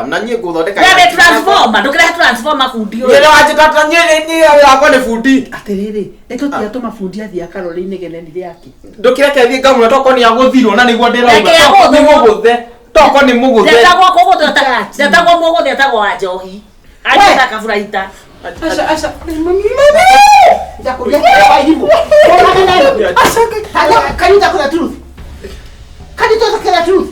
Na niĩ ngũthondeka. We wĩ transformer, ndũkĩrehe transformer bundi ũyũ. Nyĩrĩ wanjĩtata nyĩrĩ niĩ wakwa nĩ bundi. Atĩrĩrĩ, nĩ tũtiga tũma bundi athiĩ akarore inegene rĩake. Ndũkĩreke thiĩ ngamũra toko nĩ agũthirwo na nĩguo ndĩrauga. Reke Toko nĩ agũthwo. mũgũthe. Toko nĩ mũgũthe. Ndetagwo kũgũthwo ta ndetagwo mũgũthe etagwo wa njohi. Anjĩta kaburaita. Aca, aca. Ndakũria kwa irimũ. Ũrage nayo. Can you talk the truth? Can you talk the truth?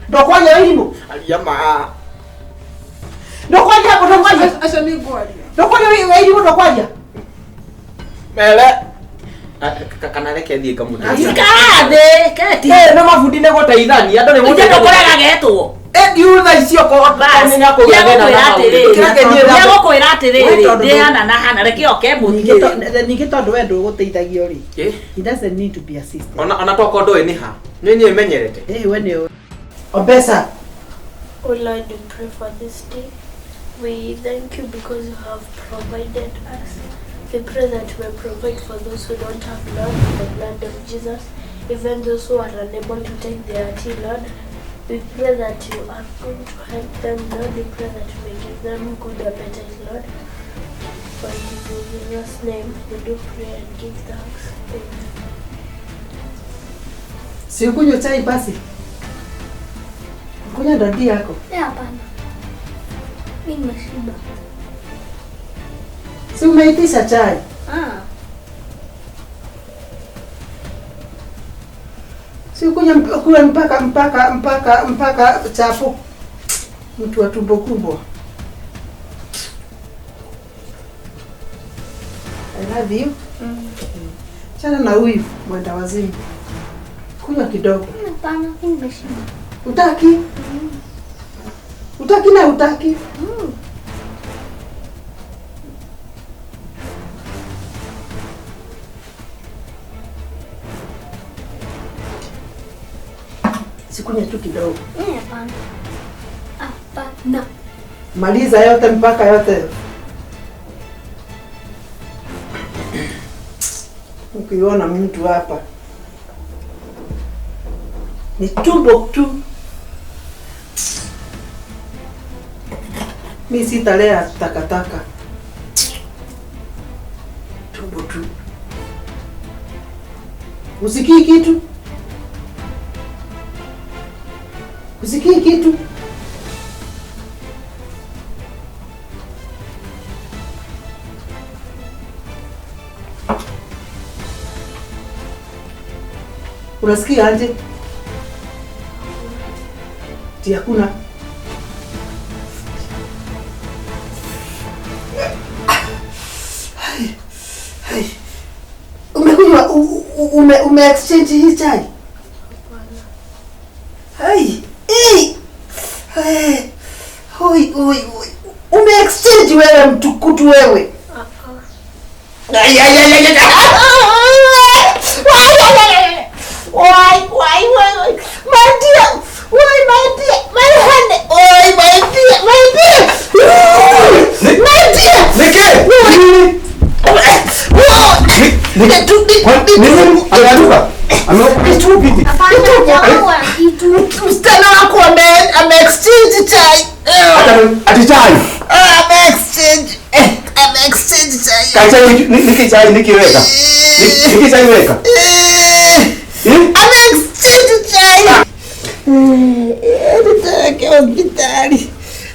Ndokwaria irimũ. Aria ma. Ndokwaria, ndokwaria. Aca nĩ ngwaria. Ndokwaria we irimũ ndokwaria. Mere. Kana reke thiĩ ngamũteithia. Ikara thĩ, keti. Eh, no mabundi nĩ gũteithania, andũ nĩ Ithe gũteithania. ndũkũrega getwo. Eh, ndiu thaa ici okorwo Bas, nĩ akũgĩa thĩna na hau. Ndũkĩreke thiĩ thambe. Nĩegũkwĩra atĩrĩrĩ, We tondũ ndĩ hana na hana, reke oke mũthiĩ. Ningĩ tondũ we ndũgũteithagio rĩ. Eh, He doesn't need to be assisted. ona toko ndũĩ nĩ ha. Nĩ niĩ menyerete. Eh, we nĩ Ombesa. Oh Lord, we pray for this day. We thank you because you have provided us. We pray that you may provide for those who don't have, Lord, the blood of Jesus, even those who are unable to take their tea, Lord. We pray that you are going to help them, Lord. We pray that you may give them good appetite, Lord. For it is in Jesus' name we do pray and give thanks. Amen. Si ukunywe chai basi. Kunywa dadi yako. Eh, hapana. Mimi nimeshiba. Si umeitisha chai? Ah, Si ukunywe kula mpaka mpaka mpaka mpaka chapo. Mtu wa tumbo kubwa. I love you. Chana na huyu mwenda wazimu. Kunywa kidogo. hapana, mimi nimeshiba. Utaki? Utaki na utaki? Sikunywa tu kidogo. Eh, hapana. Hapana. Maliza yote mpaka yote. Ukiona mtu hapa ni tumbo tu. Mi sitalea takataka, tumbo tu. Usikii kitu, usikii kitu. Unasikia aje? Ti hakuna. Hai, hai. Umekunywa ume exchange hii chai? Hai, ei. Hai. Oi, oi, oi. Ume exchange wewe mtukutu wewe. Ai, ai, ai, ai, ai. Why, why, why, why? My dear, why, my dear, my hand, oi, my dear, my dear, my dear. Niki! Ameanguka. Ameanguka. Hapana, hajaua kitu. Msichana wako ame exchange chai. Ati chai. Ame exchange, ame exchange chai. Kai chai niki chai niki weka. Niki chai weka. Eh? Ame exchange chai. Nipeleke hospitali.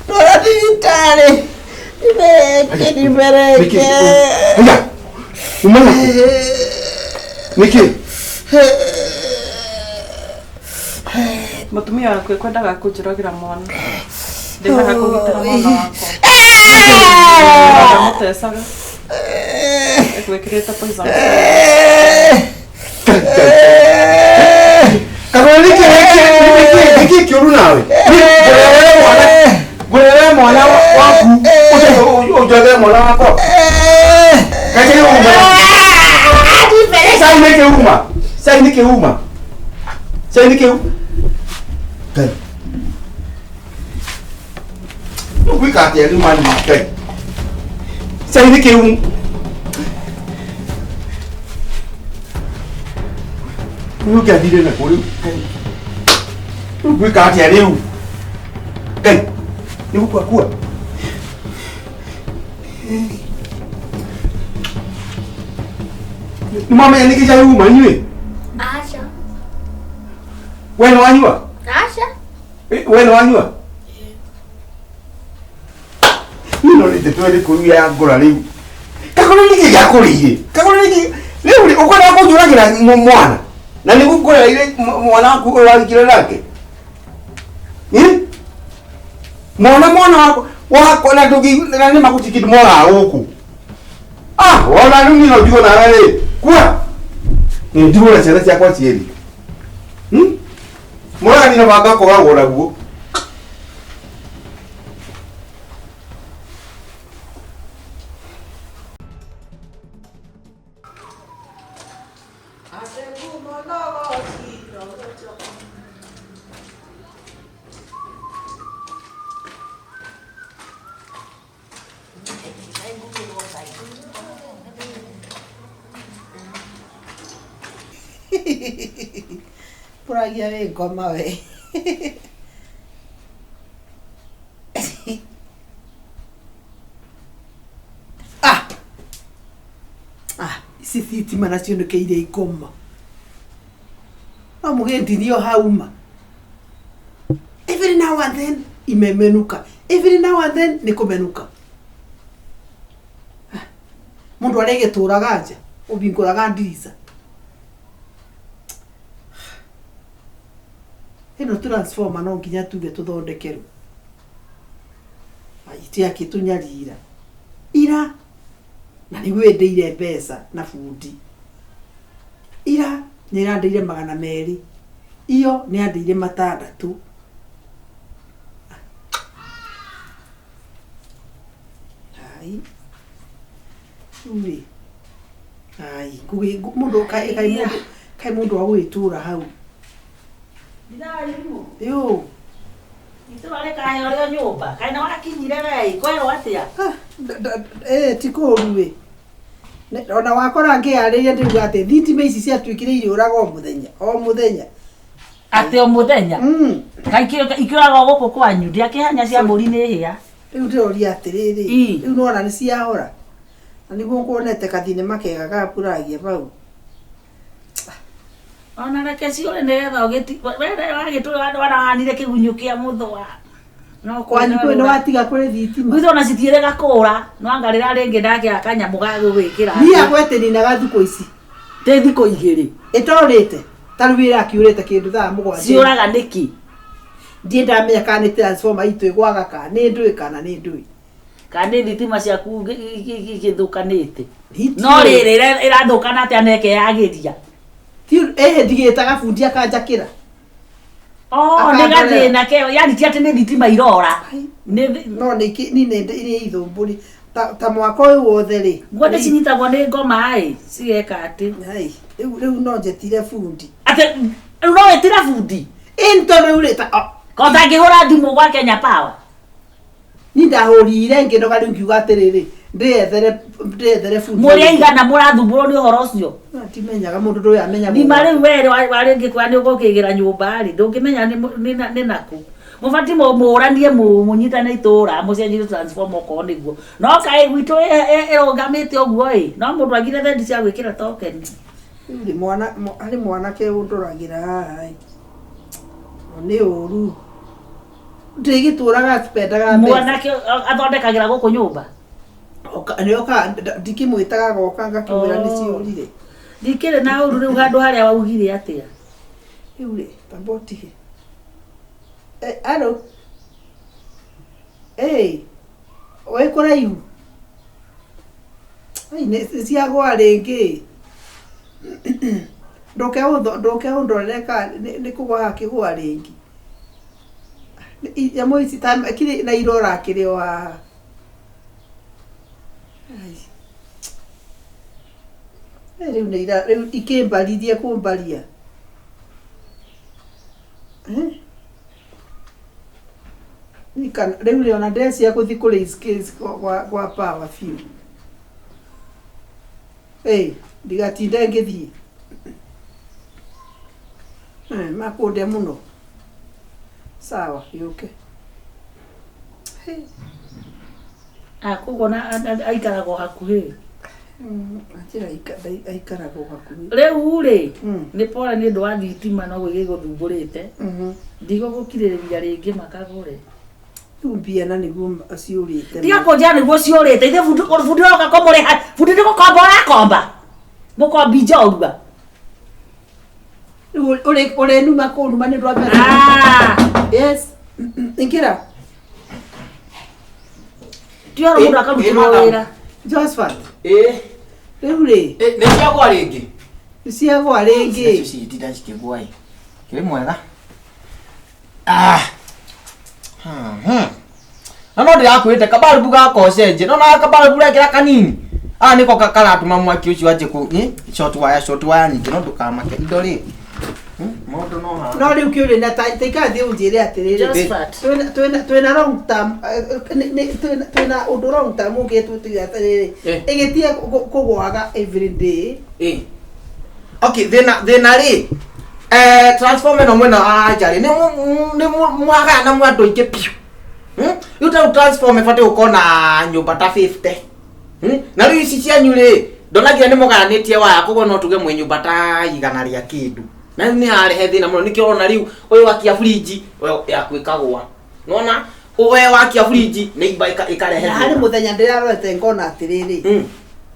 Bora hospitali. Nipeleke, Niki. nipeleke. Haya. Umana. Niki. Mũtumia waku ekwendaga kũnjũragĩra mwana. Ndĩ haha kũgitĩra mwana wakwa. Ndamũtecaga. Egwĩkĩrĩte poison. Kagũra niki niki niki niki kĩũru nawe. Ngũrere mwana. Ngũrere mwana waku. Ũnjũragĩre mwana wakwa. Kai chai uma. Chai niki uma. Chai niki uma. Chai niki uma. Kai. Gwĩka atĩa rĩu mani Ngai? Chai niki uma. Rĩu ngĩathire na kũ rĩu? Rĩu ngwĩka atĩa rĩu? Nĩ gũkua kua. Nĩ mwamenya nĩkĩ cai uma inyuĩ? Aca. We nĩ wanyua? Aca. We nĩ wanyua? Niĩ no nĩte twere kũu ya ngũra rĩu. Kagũra nĩkĩ gĩakũrĩire? Kagũra nĩkĩ? Rĩu rĩ, ũkwenda kũnjũragĩra mwana? Na nĩ gũkũreire mwana waku ũyũ warikire nake? Ĩ? Mwana mwana wakwa wakwa na ndũngĩ na nĩ maguti kĩndũ moraga gũkũ. Ah, wona rĩu niĩ no ndigwo nawe rĩ. Kua. Nĩ ndigwo na ciana ciakwa cierĩ. Hmm? Mũragani na baba akoragwo naguo. Puragia wĩ ngoma we. Ah! Ah, ici thitima nacio nĩkĩ irĩ ngoma. No mũgĩndirie o hau ma. Every now and then imemenuka. Every now and then nĩ kũmenuka. Ah, Mũndũ arĩgĩtũraga nja, ũbingũraga ndirica. Ĩno transformer no nginya tuge tũthondekerwo. Aitĩ akĩtũnyarira. Ira na nĩguo ĩndĩire mbeca na bundi. Ira nĩ ĩrandĩire 200. Iyo nĩ yandĩire 600. Hai. Rĩu rĩ, ai, mũndũ kaĩ kaĩ mũndũ kaĩ mũndũ wa gũgĩtũra hau. Yo. Itũra rĩkahe ũrĩa nyũmba. Kaĩ nĩ wakinyire we kwerwo atĩa? Ah, ti kũũru ĩ. Ona wakora ngĩyarĩria ndĩruga atĩ thitima ici ciatuĩkire irĩũraga o mũthenya o mũthenya. Atĩ o mũthenya? Kaĩ ikĩũraga o gũkũ kwanyu? Ndiakĩhanya cia mbũri nĩ hĩa. Rĩu ndĩroria atĩrĩrĩ, rĩu nĩwona nĩ ciahora? Na nĩguo nguonete kathinema kega ga Puragia bau. Ona reke ciũre nĩgetha ũgĩti we wagĩtũra warahanire kĩgunyũ kĩa mũthũa. No Kwanyu kwĩ nĩ watiga kũrĩ thitima. Gwitũ ona citiĩrĩga kũra no anga rĩrĩa rĩngĩ ndakĩaga kanyamũ ga gũgwĩkĩra. Niĩ yakwa ĩtĩninaga thikũ ici. Tĩ thikũ igĩrĩ. Ĩtorĩte. Ta rĩu ĩrakiũrĩte kĩndũ thaa 7. Ciũraga nĩkĩ? Ndirĩ ndamenya kana nĩ transformer itũ ĩgwaga kana nĩ ndũĩ kana nĩ ndũĩ. Kana nĩ thitima ciaku igĩthũkanĩte. No rĩrĩ ĩrathũkana atĩa na ĩkeyagĩria? Ĩhĩ ndigĩtaga bundi akanjakĩra. Oh, nĩ gathĩna keo. Yani ti atĩ nĩ thitima irora. No nĩ nĩ ithumbũri. Ta mwaka ũyũ wothe rĩ. Nguo nĩ cinyitagwo nĩ ngoma ĩ, cigeka atĩ. Rĩu rĩu no njetire bundi. Atĩ rĩu no wĩtire bundi? Ĩ tondũ rĩu rĩ ta Ko ũtangĩhũra thimũ gwa Kenya Power? Ni ndahũrire ngĩnoga rĩu ngiuga atĩrĩrĩ, ndĩyethere ndĩyethere bundi. Mũrĩ aigana mũrathumbũrwo nĩ ũhoro ũcio? Ndimenyaga mũndũ ndũĩ amenyaga. Nima rĩu we warĩngĩ kwa nĩ ũgũkĩgĩra nyũmba rĩ, ndũngĩmenya nĩ nakũ. Mũbatiĩ mũranie mũnyitane itũra mũcenjie transformer okorwo nĩguo. No kaĩ gwitũ ĩrũgamĩte ũguo ĩ, no mũndũ agire thendi cia gwĩkĩra token. Rĩu rĩ mwana harĩ mwanake ũndoragĩra haha ĩ. Nĩ ũru. Ndĩgĩtũraga spendaga mbeca. Mwanake athondekagĩra gũkũ nyũmba? Nĩoka ndikĩmwĩtaga agoka ngakĩmwĩra nĩ ciũrire. Ndikĩrĩ na ũru rĩu handũ harĩa waugire atĩa? Rĩu rĩ, tamba ũtige. Alo? Ĩ, wĩ kũraihu? Ai, nĩ ciagũa rĩngĩ. Ndũke ndũke ũndorere kana nĩ kũgũa hakĩgũa rĩngĩ. Nyamũ ici ta kiri na irora kĩrĩ o haha. Ai. Rĩu nĩ ira rĩu ikĩmbaririe kũmbaria. Rĩu rĩ ona ndĩreciria gũthiĩ kũ raise case kwa power biũ. Ĩ, ndigatinde ngĩthiĩ. Makũndĩa mũno. Sawa, gĩũke. Ah, koguo na aikaragwo hakuhĩ. Anjĩra aikaragwo hakuhĩ. Rĩu rĩ, Mm. nĩ pore nĩ ũndũ wa thitima no gĩgũthumbũrĩte. Mhm. Ndigũgũkirĩrĩria rĩngĩ makagũre. Rĩu mbia na nĩguo ciũrĩte. Tiga kũnjĩra nĩguo ciũrĩte. Ithe bundi bundi ũroka kũmũrĩha. Bundi nĩ gũkomba ũrakomba. Mũkombi njorua. Rĩu ũrĩnuma kũnuma nĩ ũndũ wa mbeca. Ah, Yes. Ingĩra. ti ũhoro mũndũ akarutĩrwo madam. wĩra. Josephat. Ĩ, Rĩu rĩ, ĩ, nĩ ciagwa rĩngĩ. nĩ ciagwa rĩngĩ. Nacio citinda cikĩgwa ĩ. Kĩrĩ mwega. Ah. Hmm. Na no ndĩrakwĩrĩte kabarubu gaka ũcenjie. No na kabarubu ũrekĩra kanini. Aya nĩko karatũma mwaki ũcio wanjie kũ ĩ, short wire nyingĩ no ndũkamake indo rĩ. Maũndũ no haha. No rĩu kĩũria na ta ikara thiĩ ũnjĩre atĩrĩrĩ. Josephat. Twĩna wrong term, twĩna ũndũ wrong term ũngĩtwo tuge atĩrĩrĩ. Eh. Ĩgĩtige kũgwaga every day. Ĩ. Okay, thĩna rĩ. Transformer ĩno mwena wa nja rĩ, nĩ mwagayana mwa andũ aingĩ biũ. Rĩu ta rĩu transformer ĩbatiĩ gũkorwo na nyũmba ta 50. Na rĩu ici cianyu rĩ, ndonagia nĩ mũgayanĩtie waya, koguo no tuge mwĩ nyũmba ta igana rĩa kĩndũ. Na rĩu nĩ yarehe thĩna mũno, nĩkĩo ũrona rĩu ũyũ wakia fridge, we yaku ĩkagũa. Nĩwona? We wakia fridge, neighbor ĩkarehe Na harĩ thĩna. mũthenya ndĩrarorete ngona atĩrĩrĩ.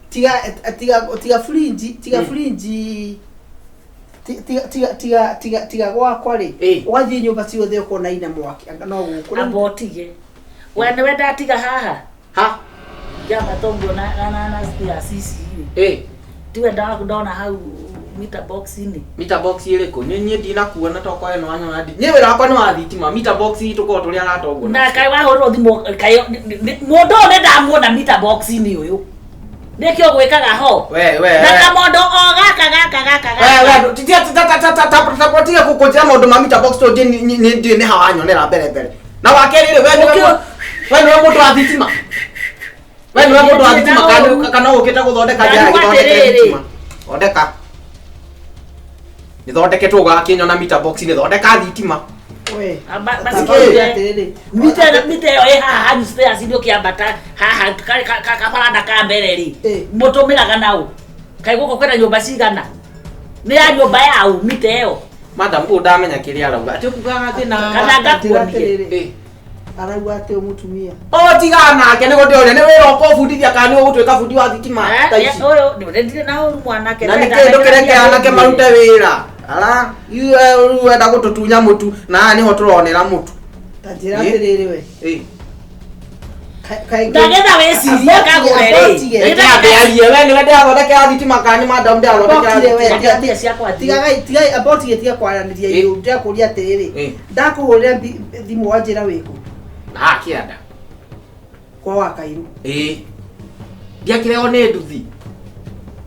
Tiga tiga tiga fridge, tiga fridge. Tiga tiga tiga tiga tiga gwakwa rĩ. Eh. Ũgathiĩ nyũmba ciothe ũkona ina mwaki anga no gũkũ. Amba ũtige. We nĩwe ndatiga haha. Ha? Ngĩambata ũguo na ya CC rĩ. Ĩ. Tiwe ndona hau meter box-inĩ. Meter box ĩrĩkũ? Niĩ niĩ ndinakuona tokorwo ĩno wanyona ndi. Niĩ wĩra wakwa nĩ wa thitima. Meter box itũ korwo tũrĩ arata ũguo. Na kaĩ wahũrĩrwo thimũ kaĩ mũndũ ũyũ nĩ ndamuona meter box-inĩ ũyũ. Nĩkĩo gwĩkaga ho. We we. Na kamondo o gaka gaka gaka We gaka. we titia ta ta ta ta ta ta tiga kũkũnjĩra maũndũ ma meter box tondũ niĩ ndiũĩ nĩ ha wanyonera mbere mbere. Na wa kerĩ rĩ, we nĩwe we nĩwe mũndũ wa thitima. We nĩwe mũndũ wa thitima kana kana ũkĩte gũthondeka njara Ndaigua gĩthondeke atĩrĩrĩ. thitima. Thondeka. Nĩthondeketwo ũgakĩnyona meter box nĩ thondeka thitima. We. Amba Amba basikire. atĩrĩrĩ. Mita ĩyo ĩ haha hanyu stairs nĩ ũkĩambata haha kabaranda ka mbere rĩ. Eh. Mũtũmĩraga naũ. Kaĩ gũkũ kwĩna nyũmba cigana? Nĩ ya nyũmba yaũ mita ĩyo. Madam ũyũ ndamenya kĩrĩa arauga. Atĩ ũkugaga thĩna. Kana ngakuonie. Atĩrĩrĩ. Eh. Arauga atĩ ũyũ mũtumia. O tiga nake nĩguo ndĩroria nĩ wĩra ũka ũbundithia kana nĩ ũgũtuĩka bundi wa thitima ta ici. Ũyũ ndirĩ na ũru mwanake. Na nĩ kĩndũ kĩreke anake marute wĩra. Ara, rĩu wenda gũtũtunya mũtu na haha nĩho tũronera mũtu. Ta njĩra Eh. atĩrĩrĩ we. Ĩ. Ndagetha wĩcirie kagũre rĩ. Reke ambe arie we nĩwe ndĩrathondekera thitima kana nĩ madam ndĩrathondekera Abotire we. thitima. Mbia ciakwa thiĩ. Tigagai tigai abotige tiga kwaranĩria Eh. iũ ndĩrakũria atĩrĩrĩ. Eh. Ndakũhũrĩra thimũ wanjĩra wĩkũ Na haha kĩanda. kwa Wakairũ. Ĩ. Ndiakĩrehwo nĩ nduthi.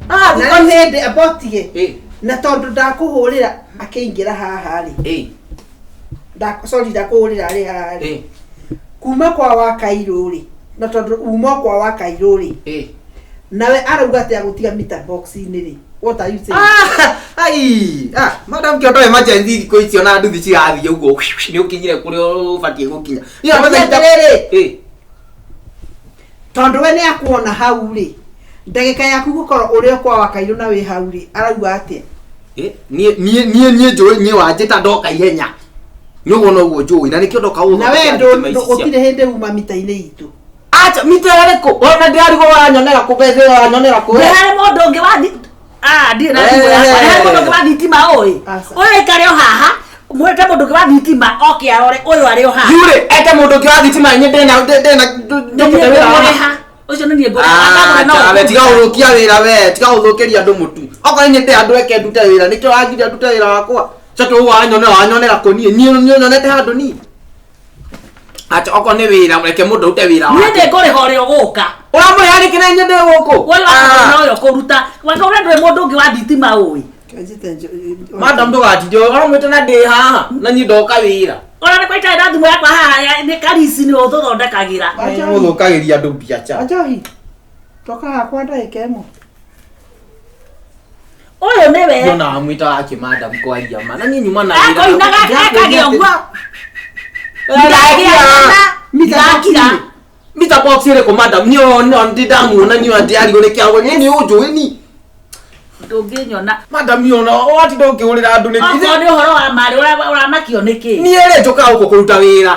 Ah, Na thikũ rĩu hĩndĩ abotige Ĩ. na tondũ ndakũhũrĩra akĩingĩra haha rĩ. Ĩ. Sorry ndakũhũrĩra arĩ haha rĩ. Ĩ. Kuma kwa Wakairũ rĩ na tondũ uma kwa Wakairũ rĩ Ĩ. nawe arauga atĩ agũtiga meter box-inĩ rĩ. What are you saying? Ah, ai, ah, madam kĩondo emergency thikũ ici ona nduthi cirathiĩ ũguo nĩ ũkinyire kũrĩa ũbatiĩ gũkinya. Niĩ ona Atĩ atĩrĩrĩ Ĩ. tondũ we nĩ akuona hau rĩ ndagĩka yaku gũkorwo ũrĩ o kwa Wakairũ na wĩ hau rĩ arauga atĩa? Ĩ, niĩ niĩ niĩ niĩ njũĩ niĩ wanjĩta ndoka ihenya. Nĩ ũguo noguo njũĩ na nĩkĩo ndoka Na we gũthondekera thitima ici cia- gũtirĩ hĩndĩ uma mita-inĩ itũ. Acha mita ĩrĩkũ? Ona ndĩrarigwo wanyonera kũ mbeca ĩyo wanyonera kũ? Nĩ harĩ mũndũ ũngĩ wa Ah, ndirĩ na thimũ yakwa. Nĩ harĩ mũndũ ũngĩ wa thitima ũĩ. Aca. Ũyũ aikare o haha. Mwĩte mũndũ ũngĩ wa thitima oke arore ũyũ arĩ o haha. Yurĩ, ete mũndũ ũngĩ wa thitima niĩ ndĩna ndĩna Nĩ ndĩna niĩ wĩra haha. ngũmũrĩha. Ũcio nĩ niĩ ngũrĩha. Akagũra no Acha, we tiga ũkũruta. gũthũkia wĩra we, tiga gũthũkĩria andũ mũtu. Okorwo niĩ ndĩ andũ eke ndute wĩra, nĩkĩo wangiria ndute wĩra wakwa. Coke ũguo wanyonera wanyonera kũ niĩ? Niĩ niĩ nyonete handũ niĩ. Acha, okorwo nĩ wĩra reke mũndũ arute wĩra Niĩ wake. ndĩngũrĩha ũrĩa ũgũka. Ũramũrĩha nĩkĩ na inyuĩ ndĩ gũkũ? Ũyũ akagũra na ũyũ ũkũruta. Wakagũra ndũrĩ mũndũ ũngĩ wa thitima ũĩ. Madam ndũgatinde ũramwĩta na ndĩ haha na niĩ ndoka wĩra. Ona nĩ kwa itarĩ na thimũ yakwa haha nĩ Karisi nĩwe ũtũthondekagĩra. Mũthũkagĩria andũ mbiaca. Anjohi toka hakwa ndagĩka ĩmwe. Ũyũ nĩwe. Ndona wamwĩta wake madam kwaria ma na niĩ nyuma na wĩra. Akoinaga ekage ũguo. Ndakĩa. Mita box Ndatiga. Meter box ĩrĩkũ madam niĩ no ndindamuona niĩ ndiarigwo nĩ kĩago niĩ nĩ ũnjũĩ ni Ndũngĩnyona. madam niĩ ona watinda ũkĩhũrĩra andũ nĩ Okorwo nĩ ũhoro wa marĩ ũramakio nĩkĩ? niĩ rĩ njũkaga gũkũ kũruta wĩra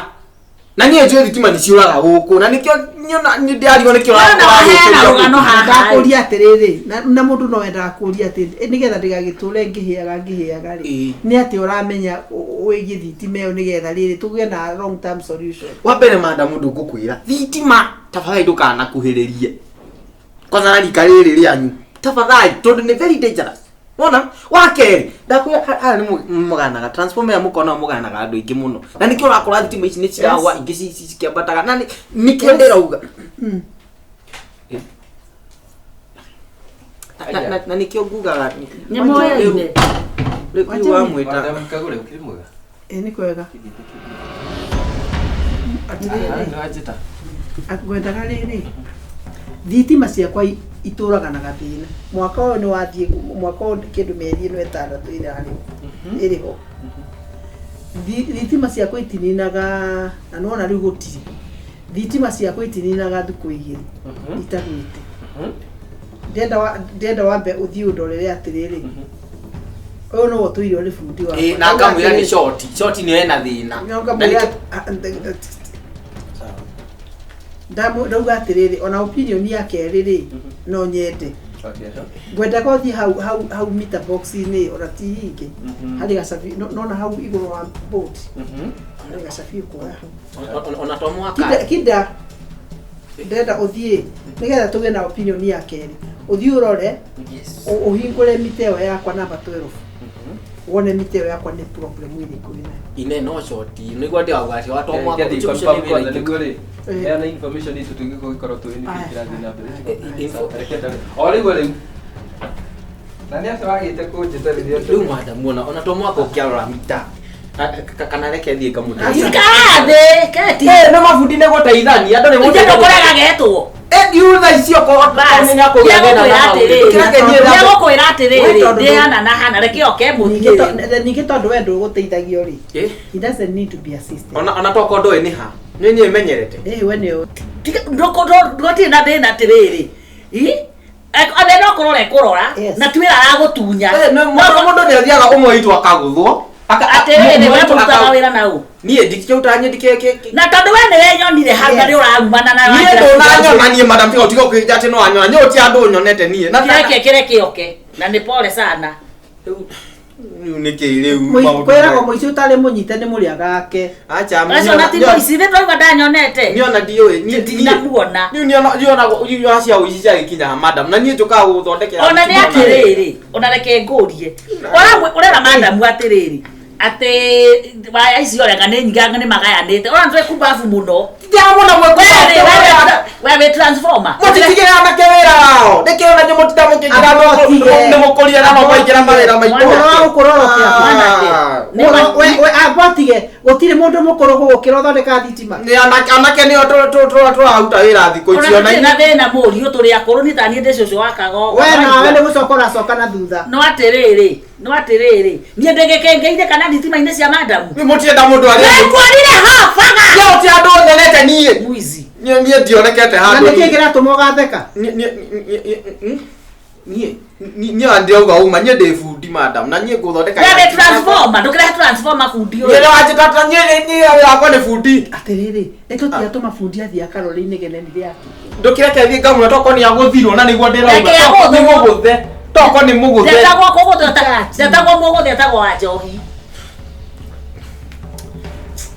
na niĩ njũĩ thitima nĩ ciũraga gũkũ na nĩkĩo niona nĩ ndĩarigwo nĩkĩo Wona waheana rũgano haha. Ndakũria atĩrĩrĩ na mũndũ no endaga kũria atĩrĩ nĩgetha ndĩgagĩtũre ngĩhĩaga ngĩhĩaga rĩ Ĩĩ. nĩ atĩ ũramenya wĩgiĩ thitima ĩyo nĩgetha rĩrĩ tũgĩe na long term solution. Wa mbere madam ũndũ ngũkwĩra thitima tafadhali ndũkanakuhĩrĩrie kwanza na rika rĩrĩ rĩanyu tafadhali tondũ nĩ very dangerous wona wa kerĩ ndakwĩra haha nĩ mũganaga transformer ĩyo mũkona mũganaga andũ aingĩ mũno na nĩkĩo ũrakora thitima ici nĩ ciragwa ingĩ cikĩambataga na nĩkĩo ndĩrauga na nĩkĩo ngugaga Nĩ moyaine. rĩu wamwĩta Madam Kagure ũkĩrĩ mwega? Ĩ nĩ kwega. Atĩrĩrĩ Nĩ wanjĩta. ngwendaga rĩrĩ thitima ciakwa itũraga na gathĩna mwaka ũyũ nĩ wathiĩ mwaka ũyũ kĩndũ mĩeri ĩno ĩtandatũ ĩrarĩ ĩrĩ ho thitima ciakwa itininaga na nĩwona rĩu gũtirĩ thitima ciakwa itininaga thikũ igĩrĩ itagwĩte ndĩrenda wambe ũthiĩ ũndorere atĩrĩrĩ ũyũ nĩwe ũtũire ũrĩ bundi wakwa Ĩ, na ngamwĩra nĩ short short nĩyo ĩna thĩna Na nĩkĩo- ndauga atĩrĩrĩ ona opinion ya kerĩ rĩ no nyende Okay. ngwendaga ũthiĩ hau hau hau meter box-inĩ ona ti hinge harĩ gacabi nona hau igũrũ wa board harĩ gacabi ũkuoya hau Ona to mwaka kinda kinda ndĩrenda ũthiĩ nĩgetha tũgĩe na opinion ya kerĩ ũthiĩ ũrore ũhingũre mita ĩyo yakwa namba 12 wone mita ĩyo yakwa nĩ problem ĩrĩkũ ĩnayo ine no short nĩguo ndĩrauga atĩ wa to mwaka Kĩathiĩ ũcio ũcio confirm nĩ wĩra kwanza ingĩ. nĩguo rĩ Eh. heana information itũ tũngĩkorwo tũĩ nĩkĩ Aya. kĩrathiĩ na mbere. Info- Reke ndore. O rĩu rĩu. Na nĩ atĩa wagĩte kũnjĩta rĩrĩa rĩu madam ona ona to mwaka ũkĩarora mita kana reke thiĩ ngamũteithia Ikara thĩ keti. Eh, nĩ mabundi nĩ gũteithania andũ nĩ Ithe ndũkũrega getwo. iu thaa ici okorwo Bas. nĩ akũgĩa thĩna na maũndũ. Kĩreke niĩ Nĩegũkwĩra We atĩrĩrĩ tondũ ndĩ hana na hana reke oke Ningĩ mũthiĩ. ningĩ tondũ we ndũgũteithagio rĩ Eh, he doesn't need to be assisted ona ona tokorwo ndũĩ nĩ ha nĩ niĩ menyerete ĩĩ we nĩ Gũtirĩ na thĩna atĩrĩrĩ. Athe no kũrora ekũrora Yes. na ti wĩra aragũtunya. Eh, mũndũ nĩ athiaga ũmwe witũ akagũthwo Atĩrĩrĩ we mũrutaga wĩra na ũ. niĩ ndikĩrutaga niĩ ndikĩ Na tondũ we nĩ wenyonire hau na nĩ ũrarumana na niĩ wanjĩra ndũnanyona niĩ madam tiga ũtige ũkĩnja atĩ no anyona niĩ ũti andũ nyonete niĩ Na- Kĩreke kĩreke oke na nĩ pole sana. Rĩu nĩkĩ rĩu maũndũ kwĩragwo maya? mũici ũtarĩ mũnyite nĩ mũrĩaga ake Acha, Acio na ti mũici nĩ twaigua ndanyonete. niĩ ona ndiũĩ niĩ Ndinamuona. niĩ niona cia ũici ciagĩkinya madam na niĩ njũkaga gũgũthondekera Ona nĩ atĩrĩrĩ, ona reke ngũrie. Ũrera madamu atĩrĩrĩ atĩ waya icio ũreka nĩ nyingĩ nĩ magayanĩte. Ona nĩ twĩ kumbabu mũno. ndiramona We wĩ transformer. mũtitigĩre anake wĩra wao nĩkĩo na nyũ mũtinda mũkĩingĩra Abotige. nĩ mũkũria na mũkaingĩra mawĩra maitũ Ũhoro wa gũkũrorokera Mwanake. Nĩ We- we abotige gũtirĩ mũndũ mũkũrũ gũgũkĩra ũthondeka thitima Nĩ anake nĩo tũraruta wĩra thikũ Ona ici ona tũtirĩ na thĩna mũriũ tũrĩ akũrũ nĩ ta niĩ ndĩ cũcũ wa kagogo. we nawe nĩ gũcoka ũracoka na thutha No atĩrĩrĩ, no atĩrĩrĩ, niĩ ndĩgĩkengeire kana thitima-inĩ cia madamu. mũtienda mũndũ arĩa Nĩnguonire habaga. niĩ ũti andũ nyonete niĩ Mwizi. niĩ niĩ ndionekete na handũ nĩkĩ kĩratũma ũgatheka niĩ niĩ ona ndĩrauga uma niĩ ndĩ bundi madam na niĩ ngũthondeka We wĩ transformer, ndũkĩrehe transformer bundi niĩ ũyũ. nĩwanjĩta niĩ niĩ wĩra wakwa nĩ bundi atĩrĩrĩ nĩ tũtigatũma bundi athiĩ akarore inegene rĩake ndũkĩreke thiĩ ngamũra tokorwo nĩ agũthirwo na nĩguo ndĩrauga Reke tokorwo nĩ agũthwo. mũgũthe tokorwo nĩ mũgũthe Ndetagwo kũgũthwo, ndetagwo mũgũthe etagwo wa njohi.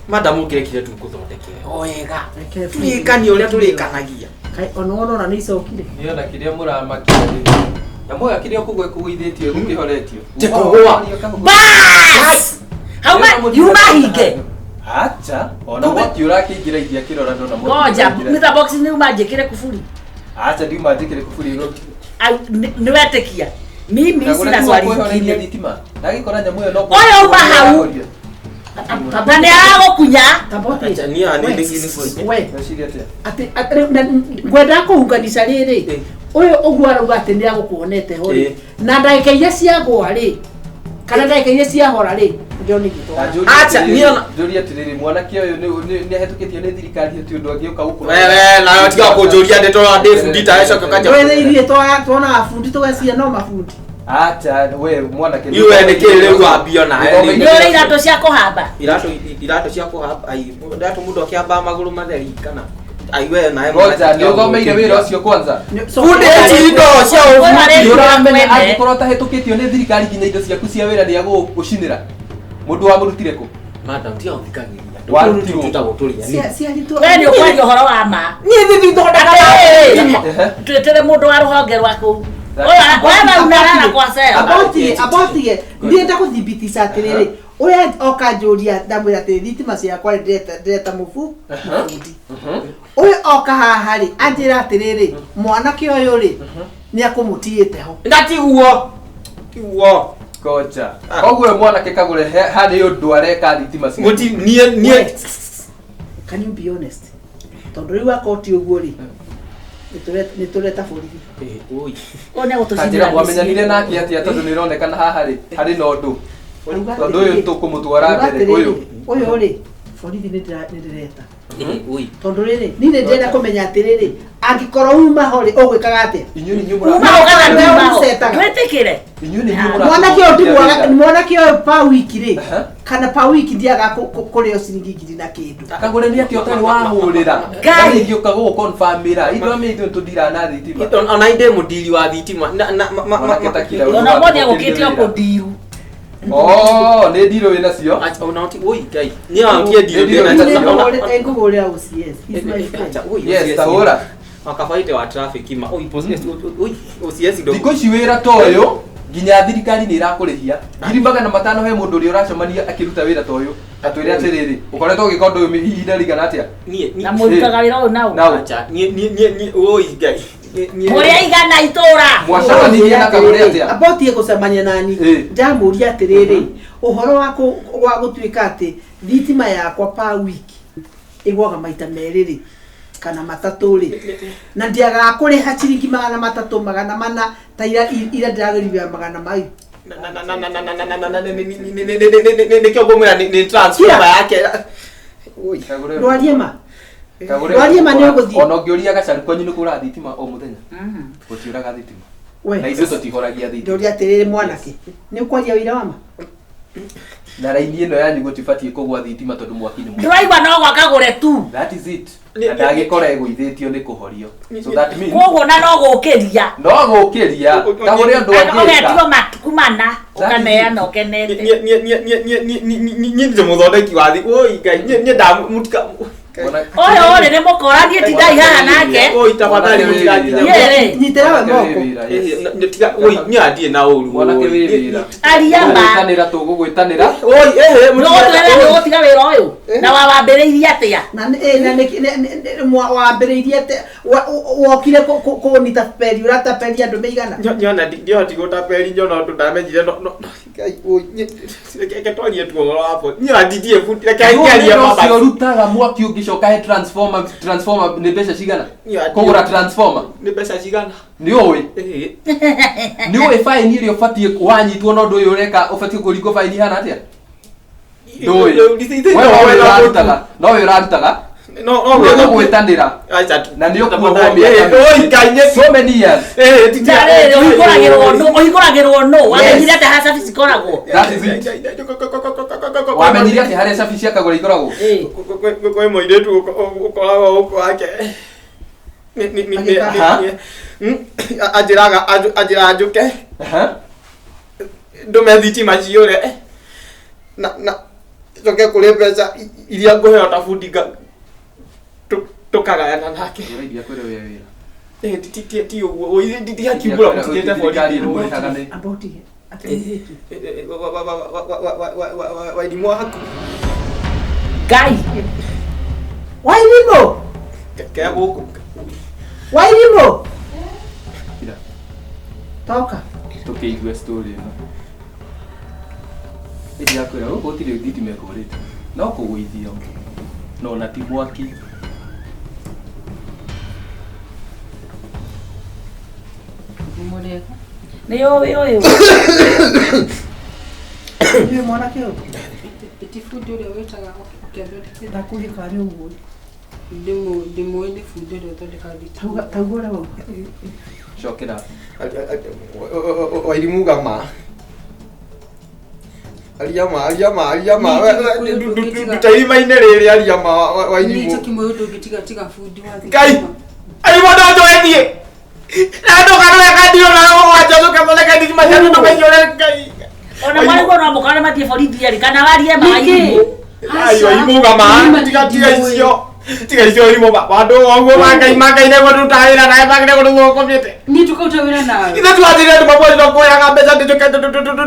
madam ũkĩrekire tu ngũthondekere o wega tũrĩkanie ũrĩa tũrĩkanagia Kaĩ, ona wona ona nĩ icokire Niĩ ona kĩrĩa mũramakia rĩ. Nyamũ ĩyo kĩrĩa kũgwa ĩkũgũithĩtio ĩgũkĩhoretio. Te kũgũa. Bas! Hauma yuma hinge. Acha, ona mwaki ũrakĩingĩra ingia kĩrora ndona mwaki. Ngoja, ũraingĩra. meter box nĩ uma njĩkĩre kuburi. Acha ndiuma njĩkĩre kuburi ĩgũ. Au, nĩ wetĩkia. Mimi sina swali Kũhoreria ingine. thitima. Ndagĩkora nyamũ ĩyo no Ũyũ uma hau. Na nĩ aragũkunya. Tambote. Acha, niĩ nĩ- We, Meciria atĩa? atĩ ngwendaga kũhunganisha rĩrĩ ũyũ ũguo arauga atĩ nĩ agũkuonete ho rĩ Eh. na ndagĩka iria ciagũa rĩ kana ndagĩka iria ciahora rĩ Ngĩo nĩ gĩtwara. Acha, niĩ Njũrie atĩrĩrĩ, mwanake ũyũ nĩ ahĩtũkĩtio nĩ thirikari ti ũndũ angĩũka gũkũ. Wewe nawe tiga kũnjũria ndĩ tondũ ndĩ bundi tawe coke ũkanjia. Twethe ithuĩ twonaga bundi tũgeciria no mabundi. Acha, we mwanake. Niĩ we nĩ kĩĩ rĩu wambia nawe Nĩ ũrĩ iratũ cia kũhamba. Iratũ cia kũhamba, ai, iratũ mũndũ akĩhamba magũrũ matheri kana ai we nawe Ngoja, nĩ ũthomeire wĩra ũcio kwanza. Bundi ici indo cia ũbundi. Nĩ ũramenya angĩkorwo ũtahĩtũkĩtio nĩ thirikari nginya indo ciaku cia wĩra nĩ agũgũcinĩra. Mũndũ wamũrutire kũ? Madam, tiga gũthikagĩrĩria. Warutirwo. Tũtagwo tũrĩa. Ciaritwo. We nĩ ũkwaria ũhoro wa ma. Niĩ thithi thondekaga Atĩrĩrĩ, Ehe. twĩtĩre mũndũ wa rũhonge rwaku. Ũyũ wewe unalala kwa cell. Abotige, abotige. Ndienda gũthibitica atĩrĩrĩ, ũrĩa oka njũria ndamwĩra atĩrĩ thitima ciakwa rĩ ndĩreta mũbu mũbundi. Ũyũ oka haha rĩ anjĩra atĩrĩrĩ mwanake ũyũ rĩ nĩ akũmũtigĩte ho. Na tiguo. Tiguo. Ngoja. Koguo mwanake Kagũre harĩ ũndũ areka thitima cia. Mũti niĩ niĩ Can you be honest? Tondũ rĩu akorwo ti ũguo rĩ nĩ tũreta borithi. Oi. Ũyũ nĩ Kanjĩra agũtũcinĩra mwamenyanire mĩciĩ. nake atĩa tondũ nĩ ĩronekana haha rĩ harĩ na ũndũ. Auga Tondũ ũyũ atĩrĩrĩ, tũkũmũtwara auga mbere atĩrĩrĩ, ũyũ. Ũyũ rĩ borithi nĩ ndĩreta. Oi. Tondũ rĩrĩ niĩ nĩ ndĩrenda kũmenya atĩrĩrĩ angĩkorwo uma ho rĩ ũgwĩkaga atĩa? Inyuĩ nĩ inyuĩ mũra- Uma ho kana nduma ho. Ũcetaga. Twĩtĩkĩre. Inyuĩ nĩ inyuĩ mũra- Mwanake ũyũ ndimwaga mwanake ũyũ pa wiki rĩ Aha. kana pa wiki ndiaga kũrĩo ciringi ngiri na kĩndũ. Kagũre nĩ atĩa ũtarĩ wahũrĩra. Ngai. Ngai ingĩũka gũgũconfirmĩra. Ithuĩ amĩ ithuĩ tũndiraga na thitima. Ona inde mũndiri wa thitima. Na na ma ma Mwanake ta kira Ona ũmũthĩ agũkĩte o kũndiru. Oh, nĩ ndirũ wĩ nacio. Acha ona ti oi Ngai. Niĩ ona ti ndirũ Ndirũ ndĩ Niĩ na nĩngũhũrĩra OCS. He's my friend. Acha oi. Yes, tahũra. Wakabaite wa traffic ma oi oi OCS ndo. Thikũ ici wĩra ta ũyũ nginya thirikari nĩ ĩrakũrĩhia 500,000 he mũndũ ũrĩa ũracemania akĩruta wĩra ta ũyũ atwĩre atĩrĩrĩ ũkoretwo ũgĩka ũndũ ũyũ ihinda rĩigana atĩa. Niĩ Na mũrutaga wĩra ũyũ nao. Nao. Acha niĩ niĩ niĩ oi Ngai. Mũrĩ aigana itũra. Mwacemanirie na Kagũre atĩa? Abotie gũcemania nani Ĩ. ndamũria atĩrĩrĩ ũhoro wa gũtuĩka atĩ thitima yakwa pa wiki ĩgwaga maita merĩ rĩ kana matatũ rĩ na ndiagaga kũrĩha ciringi 300 400 ta ira ira ndĩragĩrire magana mau. Na na na na na na na na na nĩkĩo ngũmwĩra nĩ transformer yake. Oi. Kagũre Ndwarie ma Kagũre Ndwarie ma nĩ ũgũthiĩ. Ona ũngĩũria Gacaru kwanyu nĩ kũraga thitima o mũthenya. Gũtiũraga thitima. We. Na ithuĩ tũtihoragia thitima. Ndũria atĩrĩrĩ mwanake nĩ ũkwaria ũira wa ma? Na raini ĩno yanyu gũtibatiĩ kũgwa thitima tondũ mwaki nĩ mũingĩ. Ndĩraigua no gwa Kagũre tu. That is it. Na ndagĩkora ĩgũithĩtio nĩ kũhorio. So that means Koguo na no gũkĩria. no gũkĩria Kagũre ũndũ Ũgetio angĩka. matukũ mana ũkaneana ũkenete. Niĩ niĩ niĩ niĩ niĩ niĩ niĩ ndĩ mũthondeki wa thi oi Ngai niĩ niĩ ndamutika. Ũyũ rĩ nĩ mũkora niĩ tindai haha nake. Oi tafadhali mũtiganginya. Niĩ rĩ Nyitĩra we moko. Tiga oi niĩ andiĩ na ũru. Mwanake wĩ wĩra. Aria ma. Tũgũgwĩtanĩra tũgũgwĩtanĩra. Oi ehe Nĩũgũtwĩra nĩũgũtiga wĩra ũyũ. Na wawambĩrĩirie atĩa? Na nĩ na nĩ wambĩrĩirie atĩa wokire kũnita peri ũrataperi andũ meigana? Nyona ndihoti gũtaperi nyona ũndũ ndamenyire no no Ngai oi reke twarie tu ũhoro wa bo niĩ andirie bundi reke ngiarie Wĩra ũcio mama. ũrutaga mwaki ũngĩcoka he transformer transformer nĩ mbeca cigana? Niĩ Kũgũra transformer nĩ mbeca cigana? nĩ ũĩ nĩ ũĩ baini ĩrĩa ũbatiĩ wanyitwo na ũndũ ũyũ ũreka ũbatiĩ kũringwo baini ihana atĩa? Ndũĩ. We nowe ũrarutaga nowe ũrarutaga No no nĩ ũgũgwĩtanĩra Acha na nĩ ũkuohwo mĩaka Oi Ngai nĩ so many years. Na rĩrĩ ũhingũragĩrwo nũ? Ũhingũragĩrwo nũ? Wamenyire atĩa haha cabi cikoragwo? That is it. Wamenyire atĩ harĩa cabi cia Kagũre ikoragwo? Kwĩ mũirĩtu ũkoragwo gũkũ wake anjĩraga anjĩraga njũke Aha. ndũme thitima ciũre na na njoke kũrĩ mbeca iria ngũheo ta bundi tũkagayana nake. Ũraithia kwĩrwo wĩ wĩra. Ti ũguo ndigakiumbũra mũtigĩte Thirikari borithi. ĩmũrĩhaga nĩ Amba ũtige. Atĩrĩrĩ. Wairimũ waku Ngai. Wairimũ! ke gũkũ. Wairimũ! Kira. Toka. Tũkĩigue story ĩno. Ĩndĩ yakwĩra gũkũ gũtirĩ thitima ĩkũrĩte no kũgũithio no na ti mwaki. Mũrĩega. Nĩ ũĩ ũyũ. Nĩ mwanake ũyũ. Ti bundi ũrĩa wĩtaga ũkĩathondekete. Ndakũria kana nĩ ũguo. Ndĩmũĩ nĩ bundi ũrĩa ũthondekaga thitima. Tauga ũrĩa wauga. Cokera. Wairimu gama. Aria ma, aria ma, aria ma. Nduta irima-inĩ rĩrĩ aria ma Wairimu. Niĩ kimwe ũndũ ũngĩ tiga bundi wa thitima. Ngai. Arimũ no njoe thiĩ. Na ndũkarore kandio na mũgwanja ũcoke thitima cia ndũkaiyũre Ngai. Ona mwarĩguo no mũkore mathiĩ borithi erĩ kana warie maĩ. Ai Wairimu gama, tiga tiga icio. Tiga icio Wairimu ba. Andũ oguo ma Ngai ma Ngai nĩguo ndutaga wĩra nawe ma Ngai nĩguo tũthũkũmĩte. Niĩ tũkaruta wĩra nawe. Ithe twathire andũ mabori no kuoyaga mbeca ndĩnjũke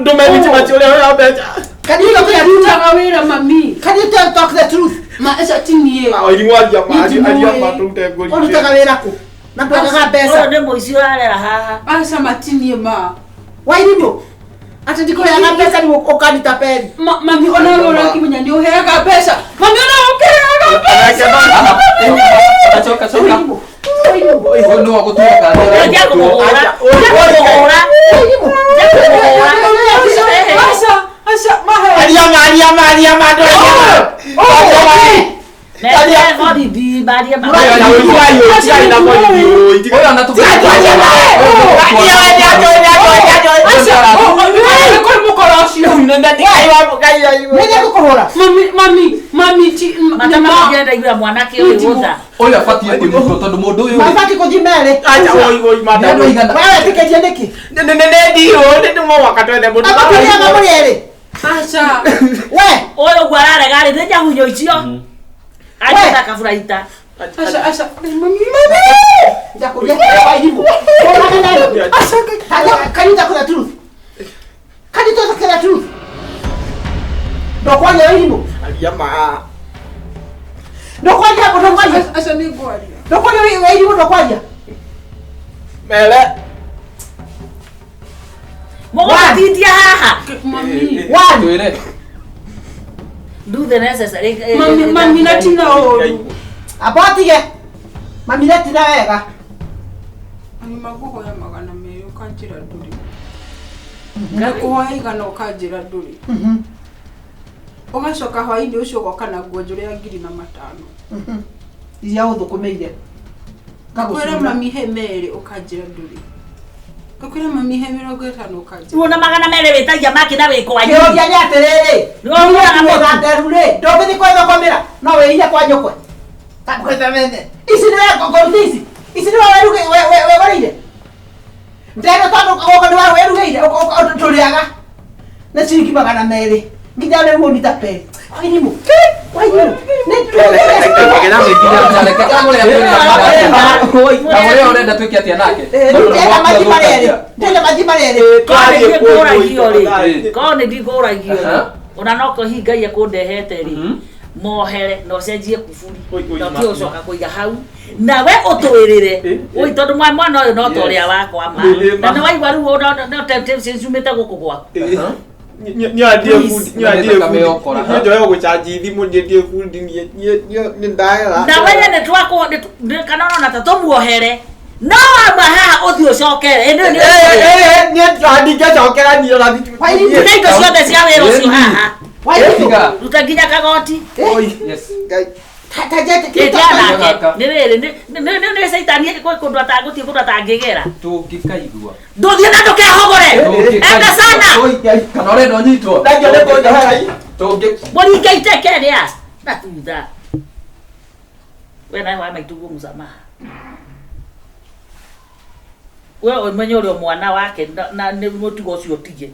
ndũme thitima cia ũrĩa ũroya mbeca. Can you talk the truth? Ndutaga wĩra mami. Can you tell talk the truth? Ma aca ti niĩ. Wairimu aria ma, aria ma tũrute ngũri. Ũrutaga wĩra kũ? Na ndwagaga mbeca. Ũyũ nĩ mũici ũrarera haha. Aca matinie ma. Wairimu. Atĩ ndikũheaga mbeca rĩu ũkanitapeli. Mami ona we ũrakĩmenya nĩ ũheaga mbeca. Mami ona ũkĩheaga mbeca. Coka coka. Ũyũ nĩwe ũgũtuĩka kana nĩ Ndia kũmũhũra. Ndia kũmũhũra. Ndia kũmũhũra. Aca aca mahe. Aria ma, aria ma, aria ma, Mete borithi marie maĩ. Ũyũ ona tũkũ. Kũrĩ mũkora ũcio. Nĩ ngũkũhũra. Mami mami mami ti Mata makĩenda igua mwanake ũyũ gũtha. Ũyũ abatiĩ kũnyitwo tondũ mũndũ ũyũ rĩ, Mabati kũthiĩ merĩ. nĩ andũ aigana. Wewe wĩtĩkĩtie nĩkĩ? Agũtũrĩaga mũrĩ erĩ. Aca. We. Ũyũ ũguo ararega rĩ nĩ nyahunyo icio. Anjĩta kaburaita. Aca aca. Mami mami. Ndakũria Wairimu. Ũraga nayo. Can you talk the truth? Can you talk the truth? Ndũkwaria Wairimu. Ndũkwaria ndũkwaria. Aca nĩ ngwaria. Ndũkwaria Wairimu ndũkwaria. Mũgũtindia haha. Mami. One. Twĩre. Do the necessary. Mami mami na tina ũru. Amba ũtige. Mami ndetina wega. Mami makũhoya 200 ũkanjĩra ndũrĩ. Ngakũhoya 100 ũkanjĩra ndũrĩ. Ũgacoka hwaĩ-inĩ ũcio ũgoka na nguo njũrũ ya 5,000. Iria ũthũkũmĩire. Ngakwĩra mami he 2 ũkanjĩra ndũrĩ. Ngakwĩra mami he 50 ũkanjĩra. Ruo na 200 wĩtagia maki na wĩ kwanyu. Kĩũria nĩ atĩrĩrĩ. Nĩwe ũgũraga mũtu. Wĩna nderu rĩ, ndũngĩthiĩ kwĩthũkũmĩra, no wĩiye kwa nyũkwe. Kamũkĩte Ici nĩ ngũruta ici. Ici nĩ wegũrĩire. Ndero tondũ gũkũ nĩ werugĩire, tũrĩaga. Nĩ ciringi 200. Nginya rĩu ũnitapeli. Wairimu. Wairimu. Nĩ Reke kagũre Kagũre ũrenda twĩke atĩa nake? Ndĩrenda mathi marĩa erĩ. Ndĩrenda mathi marĩa erĩ. Korwo nĩ ndikũragio rĩ. Ĩ. Korwo nĩ ndikũragio rĩ. Aha. Ona no kũhi Ngai ekũndehete rĩ. Mhm. Mohere na ũcenjie kuburi Oi, oi, na ma- ũtige gũcoka kũiga hau nawe ũtwĩrĩre oi tondũ mwana ũyũ no ta ũrĩa wakwa ma Ĩ, na ma. nĩ waigua rĩu no temptation ciumĩte gũkũ gwaku njoe gũcanji thimũ niĩ bundi niĩ ndagera. Na we nĩ twakũ kana ona ta tũmuohere no wauma haha ũthiĩ ũcokere ĩ nĩ Niĩ ndingĩcokera niĩ ona ruta indo ciothe cia wĩra ũcio haha. Wairimu. Tiga. Ruta nginya kagoti. Yes. Ta ta ĩtia Gaka. nake nĩ rĩrĩ nĩ caitani kwĩ kũndũ atagũthiĩ kũndũ atangĩgera. Tũngĩkaigua. Ndũthiĩ na ndũkehogore. Enda sana. Kana ũrenda ũnyitwo? Tũngĩ Mũringe iteke rĩa na thutha. We nawe wa maitũ guo mũsamaha. We ũmenye ũrĩa mwana wake na nĩ mũtugo ũcio ũtige.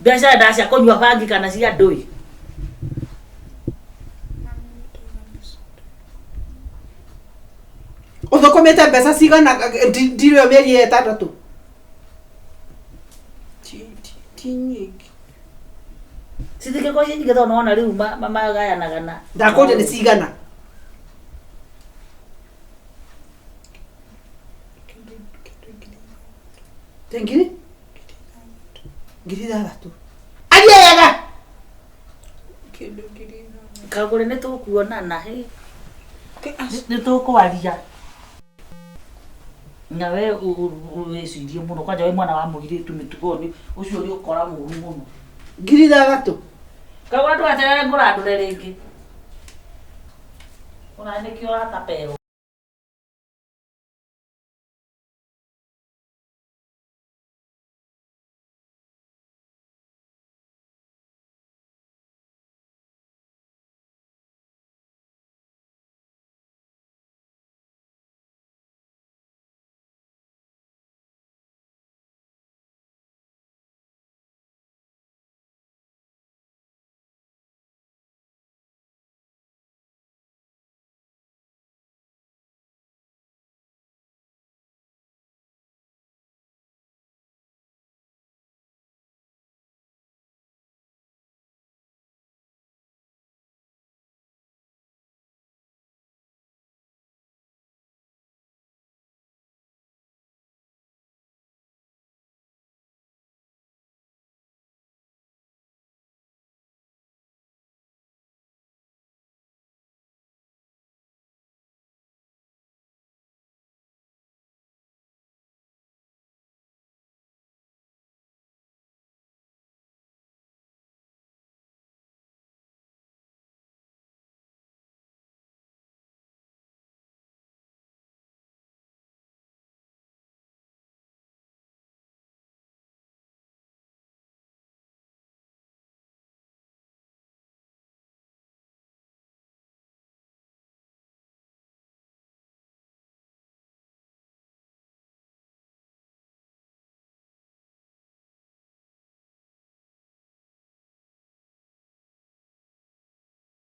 Mbeca nda cia kũnyua bangi kana cia ndũi. Ũthũkũmĩte mbeca cigana ndirĩ ĩyo mĩeri ĩtandatũ? Ti nyingĩ. Cithingĩkorwo ciĩ nyingĩ tondũ nĩwona rĩu magayanaga na. Ndakũria nĩ cigana. Te ngiri? 6,000. Aria wega. Kĩndũ 6,000. Kagũre nĩ tũkuonana hĩ. Nĩ tũkwaria. Na we wĩcirie mũno kwanja wĩ mwana wa mũirĩtu mĩtugo nĩ ũcio nĩ ũkora mũru mũno. 6,000. Kagũra ndũgacerere ngũrandũre rĩngĩ. Ona nĩkĩo ũrataperwo.